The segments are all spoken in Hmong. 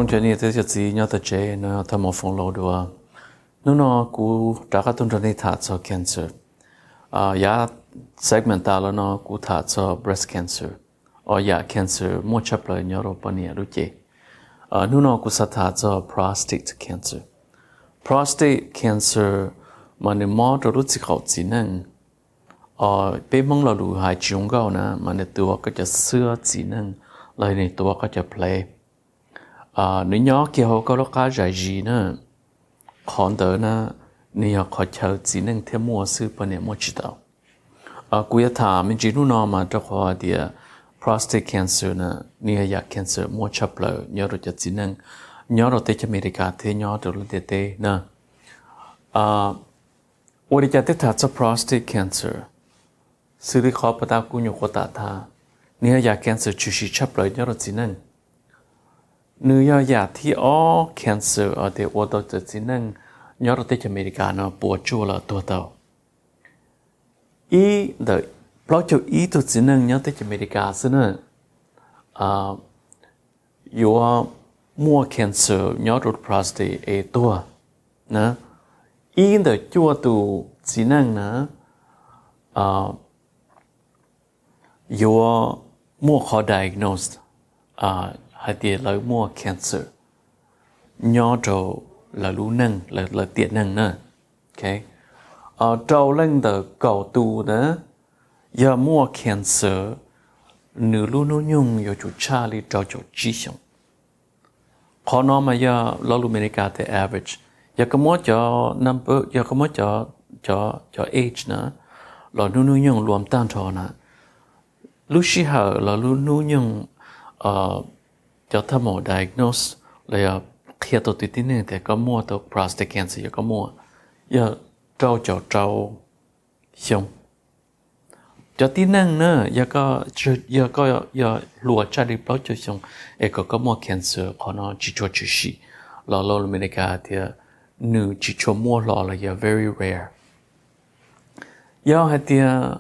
Cov niam thiab cov txiv nyob tom tsev no, thov mus foom lauj dua. Hnub no kuv rov qab tuaj nrog nej tham txog cancer. Yav segment tas los no kuv tham txog breast cancer, os yam cancer muaj tshaj plaws nyob rau poj niam lub cev. Hnub no kuv xav tham txog prostate cancer. Prostate cancer mas nws mob rau lub txij qaum txiv neej. Peb Hmoob lo lus hais tsis zoo nkauj na mas nws tuav koj cov xwb txiv neej los nws tuav koj cov plev. Nws nyob kiag hauv koj lub qab zais zis na. Qhov ntawd na, nws yog qhov chaw txiv neej thiaj muaj xwb, poj niam muaj tsis tau. Kuv yuav tham me ntsis hnub no mas rau qhov hais tias prostate cancer na, nws yog yam cancer muaj tshaj plaws nyob rau cov txiv neej nyob rau teb chaws Amelikas thiab nyob rau lub ntiaj teb na. Ua li cas thiaj tham txog prostate cancer? Xws li qhov puag ta kuv nyuam qhuav tham, nws yog yam cancer tshwm sim tshaj plaws nyob rau txiv neej. Nws yog yam thib ob cancer uas ua tau cov txiv neej nyob rau teb chaws Amelikas no puas tsuaj los tuag tau. Ib ntawm plaub caug ib tug txiv neej nyob teb chaws Amelikas xwb na yuav muaj cancer nyob rau prostate es tuag. Ib ntawm cuaj tus txiv neej na yuav muaj qhov diagnose hais tias lawv muaj cancer nyob rau lawv lub neej, lawv tiam neej na. Rau leej ntawm kaum tus na yog muaj cancer, nws lub hnub nyoog yuav tsum tshaj li rau caum tsib xyoos. Qhov no mas yog lo lus Amelikas tias average. Yog koj muab cov number, yog koj muab cov age na los hnub hnub nyoog luam tag nrho na, lub sij hawm los lub hnub nyoog cov thaj maum diagnose los yog qhia tau tus tib neeg tias koj muaj tau prostate cancer, yog koj muaj, yog rau caum rau xyoo. Cov tib neeg na, yog koj yog hluas tshaj li plaub caug xyoo es kom koj muaj cancer, qhov no tsis tshua tshwm sim los lo lus Amelikas tias nws tsis tshua muaj hlo los yog very rare. Yog hais tias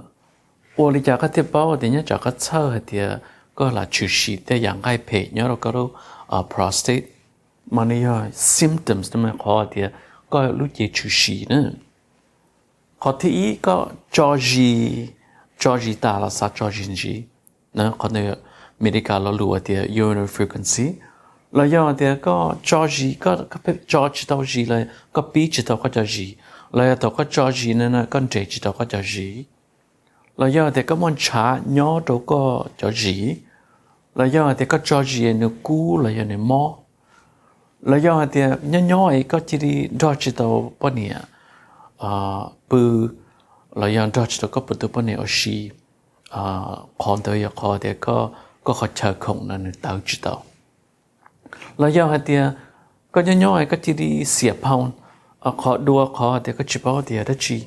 ua li cas koj thiaj paub tias nyob tsam koj txhawj hais tias koj lam tshwm sim tej yam nqaij phem nyob rau koj lub prostate, mas nws yog symptoms, qhov tias koj lub cev tshwm sim na. Qhov thib ib, koj tso zis, tso zis tas los xav tso zis ntxiv. Qhov ntawd Amelikas lo lus tias urinary frequency. Los yog tias koj tso zis, koj tso tsis tau zis los koj pib tsis tau koj cov zis, los yog thaum koj tso zis na koj nres tsis tau koj cov zis, los yog tias koj muaj ntshav nyob rau koj cov zis, los yog tias koj tso zis nws kub los yog nws mob, los yog hais tias nyob nyob es koj cia li nrog tsis tau poj niam pw, los yog nrog tsis tau koj tus poj niam ua si, qhov ntawd yog qhov tias koj qhov chaw khoom no nws tawv tsis tau. Los yog hais tias koj nyob nyob es koj cia li xiam phau, qhov dua qhov tias koj tsis paub tias dab tsi,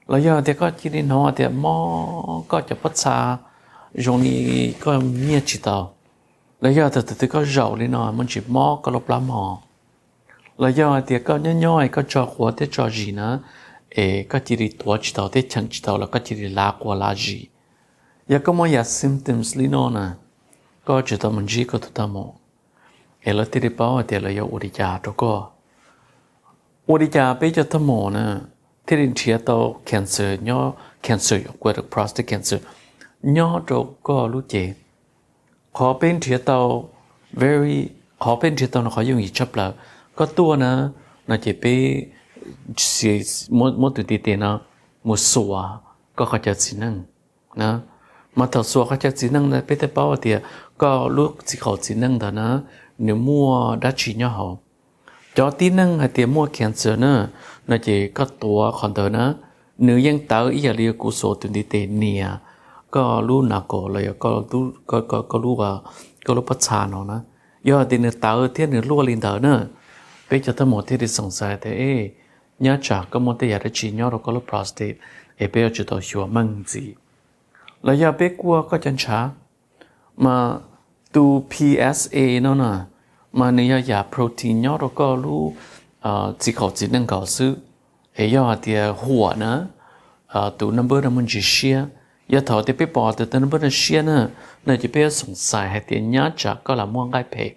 los yog tias koj cia li hnov tias mob koj cov pob txha zoo li koj nyiaj tsis tau, los yog tias thaum twg koj zaum li no muaj ntsis mob koj lub plab mog, los yog hais tias koj nyob nyob es koj tso quav thiab tso zis na, es koj cia li tuav tsis tau thiab cheem tsis tau los koj cia li lav quav lav zis. Yog koj muaj yam symptoms li no na, koj tsis tau mus ntsib koj tus thaj maum, es lawv thiaj li paub hais tias lawv yuav ua li cas rau koj. Ua li cas peb cov thaj maum na thiaj li nrhiav tau cancer, cancer, prostate cancer nyob rau koj lub cev? Qhov peb nrhiav tau, very, qhov peb nrhiav tau no qhov yooj yim tshaj plaws. Koj tuaj na, no ces peb muab tus ntiv tes no mus xuas koj qhov chaw txiv neej. Mas thaum xuas qhov chaw txiv neej ntawd peb thiaj paub tias koj lub txij qaum txiv neej ntawd na, nws muaj dab tsi nyob hauv. Cov tib neeg hais tias muaj cancer na, no ces koj tuav qhov ntawd na, nws yeej tawv ib yam li kuv xuas tus ntiv tes nias koj lub nas kaum los yog koj lub pob txha no na. Yog tias nws tawv thiab nws luaj li ntawd na, peb cov thaj maum thiaj li xoom xaiv tias, nyob tsam koj muaj tej yam dab tsi nyob rau koj lub prostate es peb yuav tsum tau xyuas meej ntxiv. Los yog peb kuaj koj cov ntshav, mas tus P S A no na, mas nws yog yam protein nyob rau koj lub txij qaum txiv neej nkaus xwb. Es yog hais tias huam na, tus number no muaj ntsis siab. Yog thaum tias peb pom tias tus number no siab na, no ces peb yuav xoom xaiv hais tias nyob tsam koj lam muaj nqaij phem.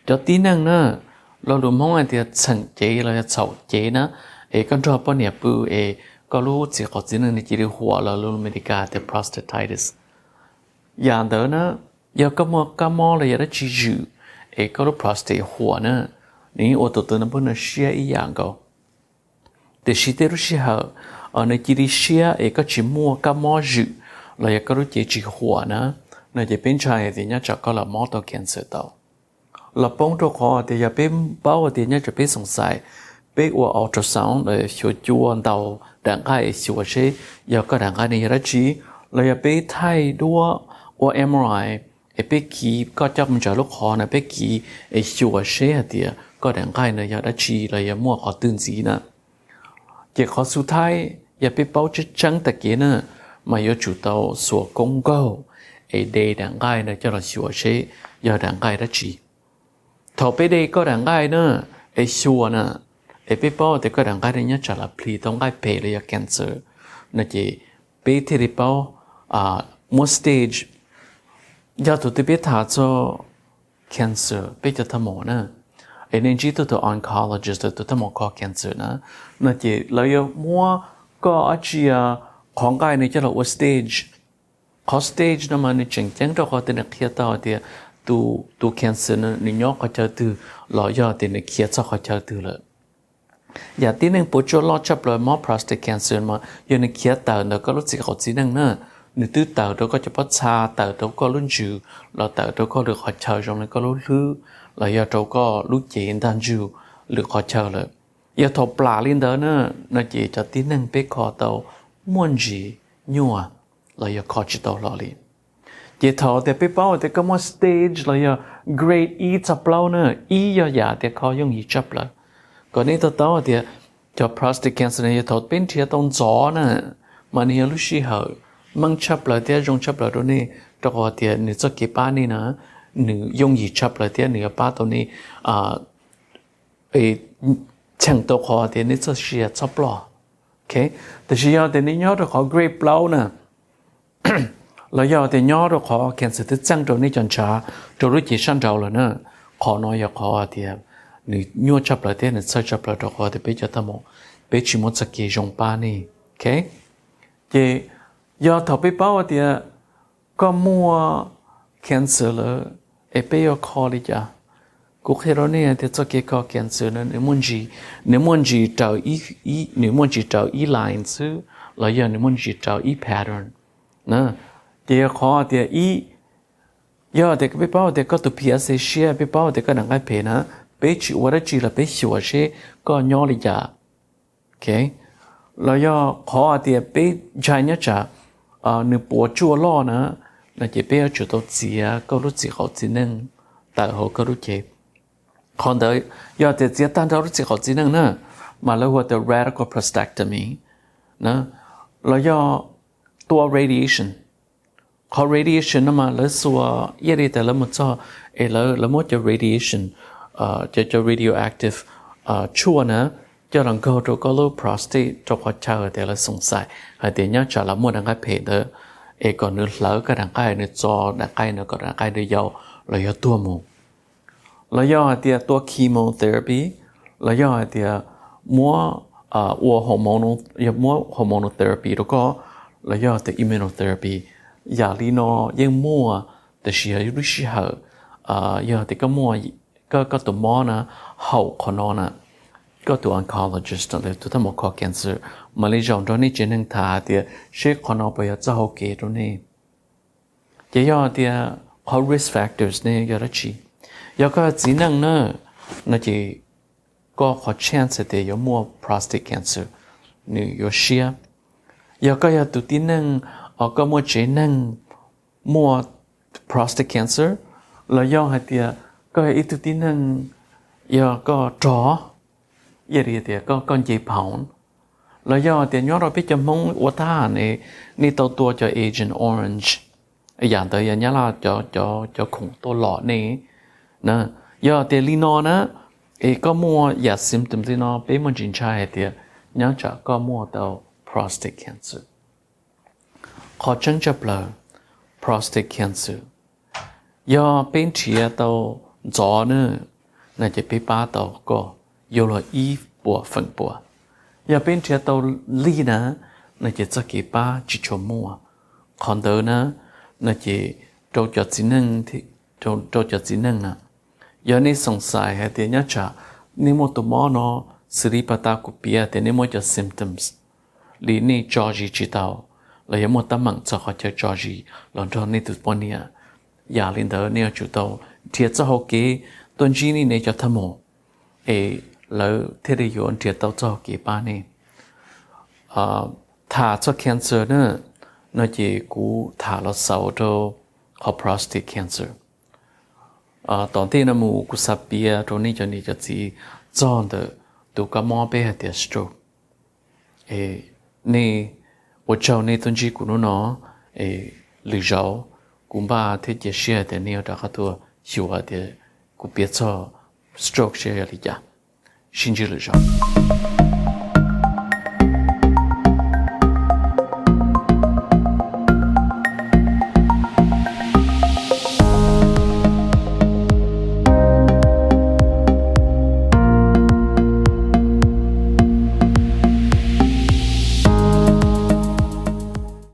Cov tib neeg na, lo lus Hmoob hais tias txheem cev los yog txhaum cev na, es koj nrog poj niam pw es koj lub txiv qaum txiv neej nws cia li huam los lus Amelikas tias prostatitis. Yam ntawd na, yog koj muaj kab mob los yog dab tsi zwm es koj lub prostate huam na, nws yeej ua tus tus no pub no siab ib yam nkaus. Tiam sis tej lub sij hawm nws cia li siab es koj tsis muaj kab mob zwm los yog koj lub cev tsis huam na, no ces peb ntshai tias nyob tsam koj los mob tau cancer tau. Los poob rau qhov tias yog peb paub tias nyob tsam peb xoom xais, peb ua ultrasound los xyuas cua ntaus daim nqaij xyuas seb yog koj daim nqaij no yog dab tsi, los yog peb thaij duab ua M R I es peb kiv koj coj mus ntsaws lub qhov no peb kiv es xyuas seb hais tias koj daim nqaij no yog dab tsi los yog muaj qhov twg ntxiv na. Ces qhov xub thawj yog peb paub tseeb tseeb tag kev na, mas yuav tsum tau xuas koob nkaug es de daim nqaij no coj los xyuas seb yog daim nqaij dab tsi. Thaum peb de koj daim nqaij na, es xyuas na, es peb paub tias koj daim nqaij no nyob tsam los plig tau nqaij phem los yog cancer, no ces peb thiaj li paub muab stage. Yog tus twg peb tham txog cancer peb cov thaj maum na, es nej ntsib tug oncologist, tus thaj maum kho cancer na, no ces lawv yuav muab koj dab tsi, qhov nqaij no coj los ua stage. Qhov stage no mas nws tseem ceeb rau qhov tias nws qhia tau tias tus cancer no nws nyob qhov chaw twg los yog tias nws khiav txog qhov chaw twg lawm. Yam tib neeg puas tsuaj loj tshaj plaws mob prostate cancer mas yog nws khiav tawm ntawm koj lub txiv qaum txiv neej na, nws twb tawm rau koj cov pob txha, tawm rau koj lub ntsws, los tawm rau koj lwm qhov chaw zoo li koj lub hlwb, los yog rau koj lub cev ntag ntsug lwm qhov chaw lawm. Yog thaum plam li ntawd na, no ces cov tib neeg peb kho tau muaj ntsis nyuaj los yog kho tsis tau hlo li. Ces thaum tias peb paub tias koj muaj stage los yog grade ib txog plaub na, ib yog yam tias kho yooj yim tshaj plaws. Kom nej to taub tias cov prostate cancer no yog thaum peb nrhiav tau ntxov na, mas nws yog lub sij hawm meej tshaj plaws thiab zoo tshaj plaws rau nej, rau qhov tias nws txoj kev pab nej na, nws yooj yim tshaj plaws thiab nws yuav pab tau nej cheem tau qhov tias nej txoj sia txhob ploj. Tiam sis yog tias nej nyob rau qhov grade plaub na, los yog tias nyob rau qhov cancer twb txeej rau nej cov ntshav rau lub cev sab nraud lawm na, qhov no yog qhov tias nws nyuaj tshaj plaws thiab nws txhawj tshaj plaws rau qhov tias peb cov thaj maum peb tsis muaj txoj kev zoo pab nej. Ces yog thaum peb paub tias koj muaj cancer lawm, es peb yuav kho li cas? Kuv qhia rau nej tias txoj kev kho cancer no nws muaj ntsis, nws muaj ntsis raws, nws muaj ntsis raws ib line xwb, los yog nws muaj ntsis raws ib pattern. Ces yog qhov tias ib, yog tias peb paub tias koj tus P S A siab, peb paub tias koj daim nqaij phem na, peb tsis ua dab tsi los peb xyuas seb koj nyob li cas. Los yog qhov tias peb ntshai nyob tsam nws puas tsuaj loj na, no ces peb yuav tsum tau txiav koj lub txiv qaum txiv neej tawm hauv koj lub cev. Qhov ntawd yog tias txiav tag nrho lub txiv qaum txiv neej na, mas lawv hu tias radical prostatectomy, los yog tua radiation. Qhov radiation no mas lawv xuas ib yam li tias lawv mus txog es lawv muab cov radiation, cov cov radioactive tshuaj na, coj los nkaug rau koj lub prostate rau qhov chaw tias lawv xoom xais hais tias nyob tsam los muaj daim nqaij phem ntawd, es kom nws hlawv koj daim nqaij, nws txo daim nqaij no kom daim nqaij ntawd yau los yog tuag mus. Los yog hais tias tua chemotherapy, los yog hais tias muab ua, yog muab hormonal therapy rau koj, los yog tias immunotherapy. Yam li no yeej muaj, tiam sis yog lub sij hawm, yog tias koj muaj, koj tus mob na, haum qhov no na, koj tus oncologist, tus thaj maum kho cancer, mam li zaum nrog nej tsev neeg tham hais tias seb qhov no puas yog txoj hau kev rau nej. Ces yog tias qhov risk factors ne yog dab tsi? Yog koj yog txiv neej na, no ces koj qhov chance tias yuav muaj prostate cancer nws yuav siab. Yog koj yog tus tib neeg, koj muaj tsev neeg muaj prostate cancer, los yog hais tias koj yog ib tug tib neeg, yog koj rog, ib yam li tias koj nce phoom, los yog tias nyob rau peb cov Hmoob ua thab ham ne, nej tau tua cov Agent Orange, yam ntawd yog Nyab Laj cov khoom tuaj lom nej. Yog tias li no na, es koj muaj yam symptom li no, peb muaj ntsis ntshai hais tias nyob tsam koj muaj tau prostate cancer. Qhov tseeb tshaj plaws, prostate cancer, yog peb nrhiav tau ntxov na, no ces peb pab tau koj yuav luag ib puas feem pua. Yog peb nrhiav tau lig na, no ces txoj kev pab tsis tshua muaj. Qhov ntawd na, no ces rau cov txiv neej, rau cov txiv neej na, yog nej xoom xais hais tias nyob tsam nej muaj tus mob no, xws li pas tas kuv piav tias nej muaj cov symptoms li nej tso zis tsis tau, los yog muaj teeb meem txog qhov chaw tso zis los nrog nej tus poj niam, yam li ntawd nej yuav tsum tau nrhiav txoj hau kev tuaj ntsib nej cov thaj maum, es lawv thiaj li yuav nrhiav tau txoj hau kev pab nej. Tham txog cancer na, no ces kuv tham los xaus rau qhov prostate cancer. Tom ntej no mus kuv xav piav rau nej cov niam cov txiv txog ntawm tus kab mob peb hais tias stroke. Nej, ua tsaug nej tuaj ntsib kuv hnub no. Lwm zaus kuv npaj thiab cia siab tias nej yuav rov qab tuaj xyuas tias kuv piav txog stroke saib yog li cas. Sib ntsib lwm zaus.